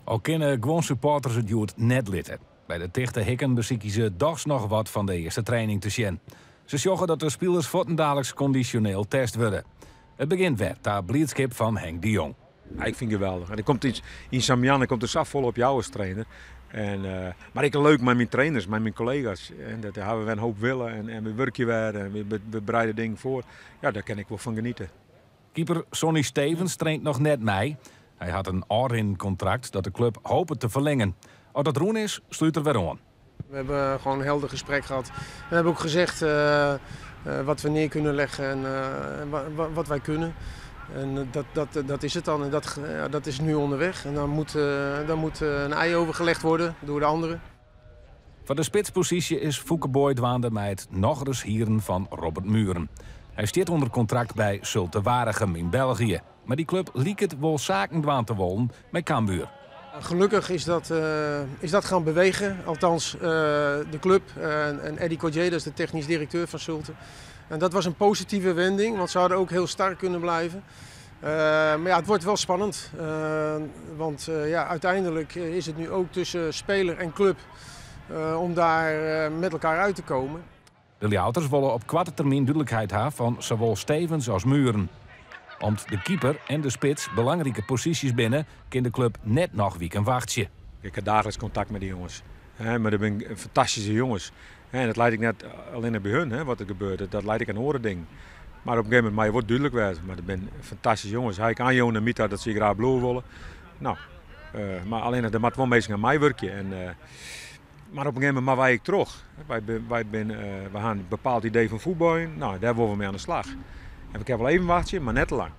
Al kinne guon supporters it hjoed net litte. By de tichte hikken besykje se dochs noch wat fan de earste training te sjen. Se sjogge dat de spilers fuortendaliks kondisjoneel test wurde. It begjint wer, ta bliidskip fan Henk de Jong. Ik fyn it geweldich. En der komt iets yn sa'n moanne komt der safolle op jou as trainer. En, mar ek leuk mei myn trainers, mei myn kollega's. En dat hawwe we wer in hoop wille en we wurkje wer en we bereide dingen foar. Ja, dêr kin ik wol fan geniete. Keeper Sonny Stevens traint noch net mei. Hy hat in ôfrinkontrakt dat de klup hopet te ferlingen. As dat rûn is, slút er wer oan. We hebben gewoon een helder gesprek gehad. We hebben ook gezegd wat we neer kunnen leggen en wat wij kunnen. En dat is het dan. En ja, dat is nu onderweg. En dan moet een ei overgelegd worden door de anderen. Foar de spitsposysje is Foeke Booy dwaande mei it nochris hieren fan Robert Mühren. Hy stiet ûnder kontrakt by Zulte Waregem yn België. Mar dy klup liket wol saken dwaan te wollen mei Cambuur. Gelukkig is dat gaan bewegen. Althans, de club en Eddie Cordier, dat is de technisch directeur van Zulte. En dat was een positieve wending, want ze hadden ook heel sterk kunnen blijven. Maar ja, het wordt wel spannend. Want ja, uiteindelijk is het nu ook tussen speler en club om daar met elkaar uit te komen. De Ljouwerters wolle op koarte termyn dúdlikheid ha fan sawol Stevens as Mühren. Om't de keeper en de spits belangrike posysjes binne, kin de klup net noch wiken wachtsje. Ik ha daagliks kontakt mei dy jonges. Hè, mar dat binne fantastyske jonges. En dat leit ek net allinnich by hun, hè, wat der gebeurt. Dat leit ek oan oare dingen. Mar op in gegeven momint moat je wol dúdlik wêze. Mar dat binne fantastyske jonges. Ha ek oanjûn nei my ta dat se graach bliuwe wolle. No, mar allinnich der moatte wol minsken oan meiwurkje. En, mar op in gegeven momint moatte wy ek troch. Wy ha in bepaald idee fan fuotbaljen. No, dêr wolle we mei oan de slach. En we kinne wol even wachtsje, mar net te lang.